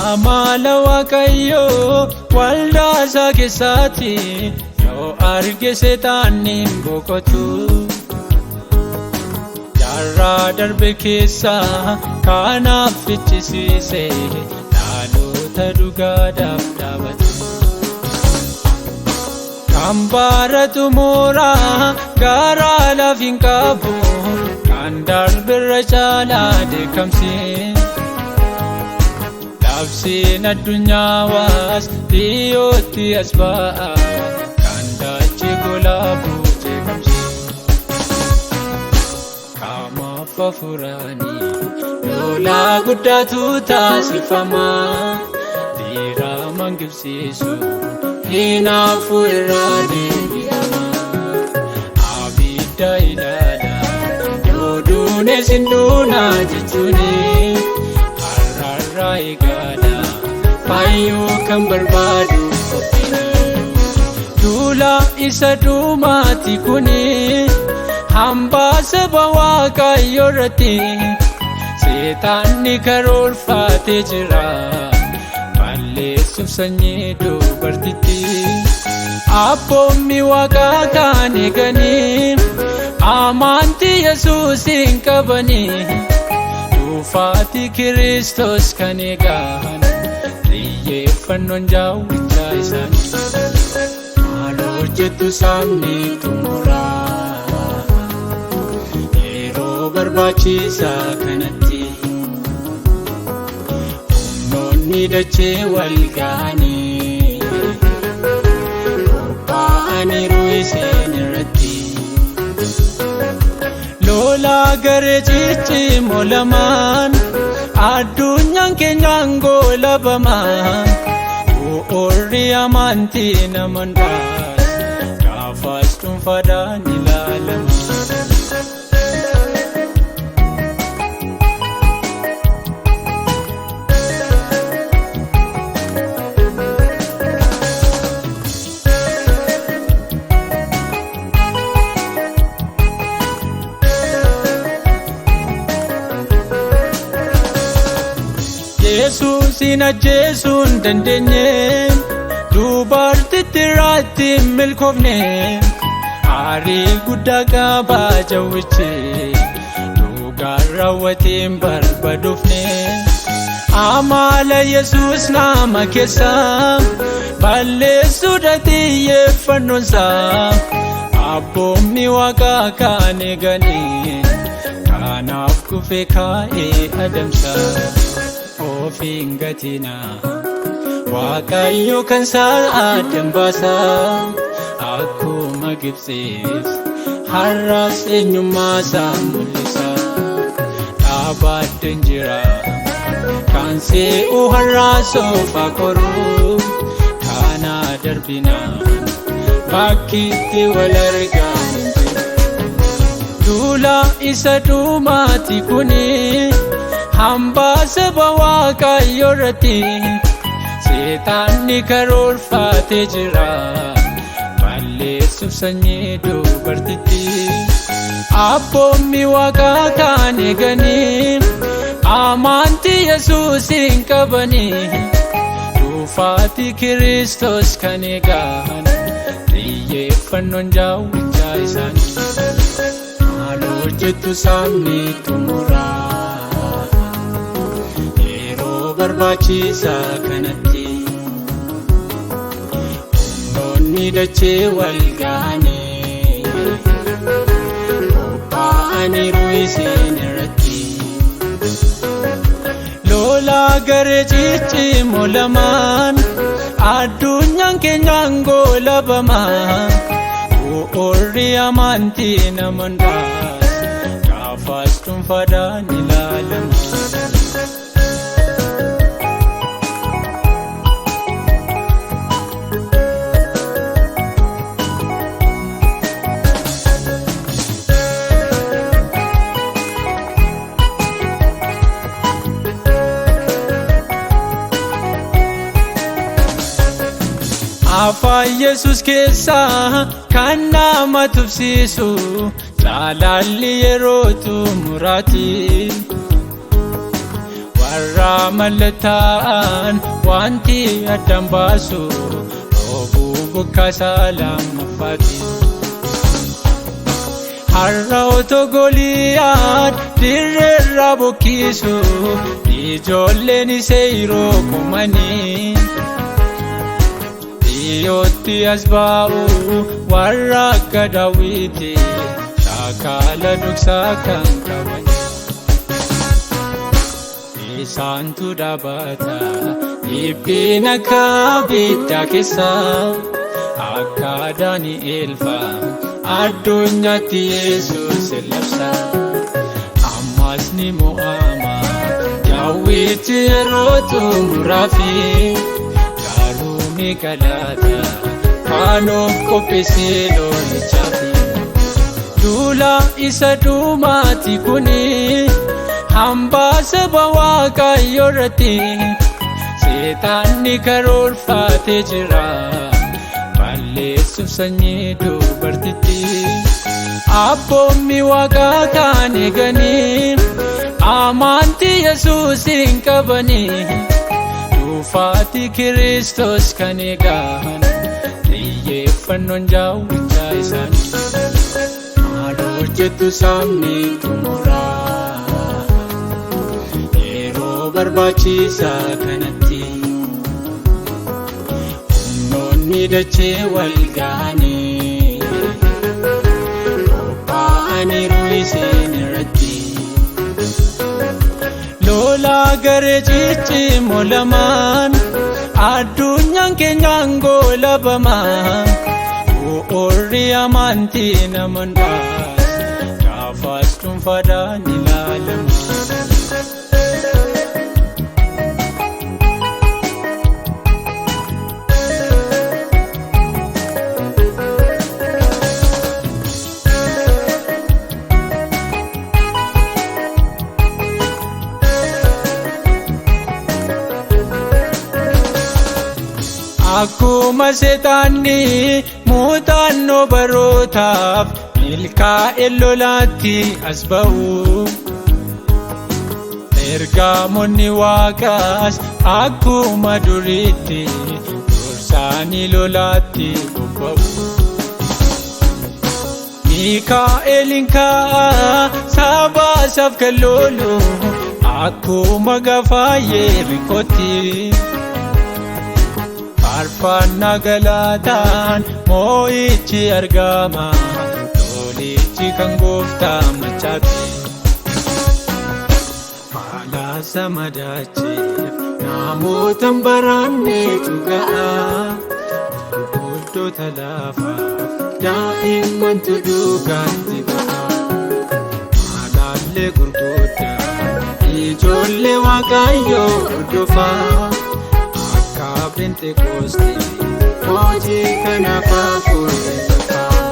Amala Waaqayyoo waldaa isaa keessaatti yoo arge seexanni hin boqotu. Jaarraa darbe keessa kanaaf fichisiise dhaloota dhugaadhaaf dhaabatu. Kan bara xumuraa garaa laaf hin qabu kan darbirra caalaa dheekkamsi. Labsiin addunyaa dhiyootti as ba'a kan dachee golaabu jeeqamsi. Qaamaaf hafuuraanii lolaa guddaatu taasifama diirama gibsiisu hinaafuu irraa deebi'ama. Abidda ilaala yoo duunes hin duunaa jechuuni. Har'arraa eegala fayyuu kan barbaadu qophiin. Duula isa dhumaati kuni hambaa saba Waaqayyoo irratti seexanni karoorfatee jira balleessuuf sanyii dubartitti. Abboommi waaqaa kan eeganii amantii Yesuus hin qabanii. Dhufaatii Kiristoos kan eegan xiyyeeffannoon jaawwichaa isaanii. Maal hojjettu sabni xumuraa yeroo barbaachisaa kanatti humnoonni dachee wal ga'anii qophaa'aniiru isin irratti. Lolaa garee ciccimoo lamaan addunyaan keenyaan goolabamaa bu'uurri amantii naman baas gaafas dhuunfaadhaan ilaalama. Yesuusin ajjeesuu hin dandeenye dubartitti irratti hin milkoofne aarii guddaa qabaa jawwichi dhugaan raawwatee hin barbaadofne. Amala Yesuus nama keessa balleessuudha xiyyeeffannoonsaa abboommi waaqaa kan eeganii kanaaf kufee kaa'ee adamsa. Ofiin gatina Waaqayyo kan isaa baasa akkuma Gibxiis har'as eenyummaa isaa mul'isa. Dhaabaddeen jira kan se'u har'aa soofaa koruu kana darbinaan bakkiitti wal argaa hin jiru. Duula isa dhumaati kuni hambaa saba Waaqayyoo irratti seexanni karoorfatee jira balleessuuf sanyii dubartitti. Abboommi waaqaa kan eeganii amantii Yesuus hin qabanii dhufaatii Kiristoos kan eegan xiyyeeffannoon jaawwichaa isaanii. Maal hojjettu sabni xumuraa yeroo barbaachisaa kanatti humnoonni dachee wal ga'anii qophaa'aniiru isin irratti. Lolaa garee ciccimoo lamaan addunyaan keenyaan goolabamaa bu'uurri amantii naman baas gaafas dhuunfaadhaan ilaalama. Afaan Yesuus keessaa kan nama tufsiisu jaalalli yeroo xumuraati. Har'aa mallattaa'an wanti addaan baasu roobuu bokkaasaa lammaffaati. Har'a otoo Goliyaad dirreerraa bokkisu ijoolleen seeroo kumanii. Dhiyootti as ba'u warra akka Daawiti shaakala dhoksaa kan qaban. Isaantu dhaabata dhiphina akka abiddaa keessa akka Daani'el fa'a addunyaatti Yesuus labsa. Ammas ni mo'ama daawwichi yeroo xumuraafi garuu ni galata kan of qopheessee lolichaafi. Duula isa dhumaati kuni hambaa saba Waaqayyoo irratti seexanni karoorfatee jira balleessuuf sanyii dubartitti. Abboommi waaqaa kan eeganii amantii Yesuus hin qabanii dhufaati Kiristoos kan eegan xiyyeeffannoon jaawwichaa isaanii. Maal hojjettu sabni xumuraa yeroo barbaachisaa kanatti humnoonni dachee wal ga'anii qophaa'aniiru isin irratti. Lola garee ciccimoo lamaan addunyaan keenyaan goolabama. Bu'uurri amantii namoon baas gaafas dhuunfaadhaan ilaalama. Akkuma seexanni muuxannoo barootaaf milkaa'e lolaatti as ba'u. Ergamoonni waaqaas akkuma duriitti dursaanii lolaatti bobba'u. Miikaa'eliin ka'aa saba isaaf kan lolu akkuma gaafa Yerikootti. Faarfannaa galataan moo'ichi argama lolichi kan gooftaa machaati. Faalaasa madaacheef namoota hin baranneetu ga'a. Gurguddoota lafaaf daa'immantu dhugaatti ba'a. Maalaallee gurguddaa ijoollee Waaqayyoo hordofaa. Akka Peentekoostee hojii kanaaf hafuurri lafaa.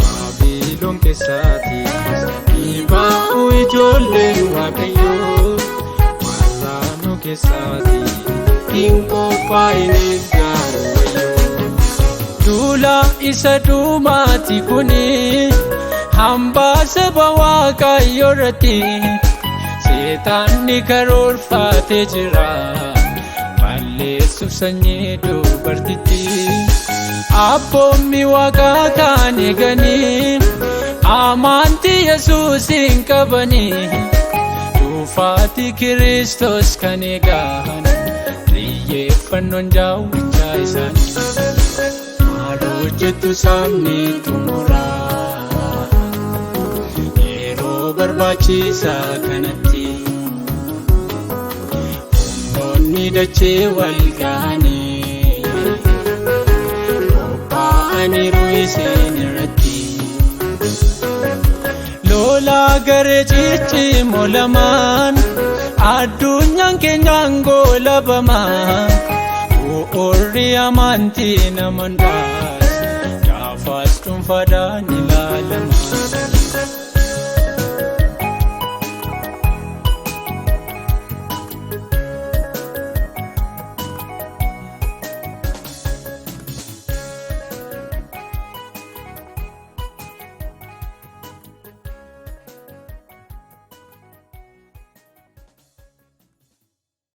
Baabiloon keessattis ni ba'u ijoolleen Waaqayyoo. Warra nu keessatti hin qophaa'iniif garuu wayyoo. Duula isa dhumaati kuni hambaa saba Waaqayyoo irratti seexanni karoorfatee jira balleessuuf sanyii dubartitti. Abboommi waaqaa kan eeganii amantii Yesuus hin qabanii dhufaati Kiristoos kan eegan xiyyeeffannoon jaawwichaa isaanii. Maal hojjettu sabni xumuraa yeroo barbaachisaa kanatti humnoonni dachee wal ga'anii qophaa'aniiru isin irratti. Lola garee ciccimoo lamaan addunyaan keenyaan goolabama. Bu'uurri amantii namoon baas gaafas dhuunfaadhaan ilaalama.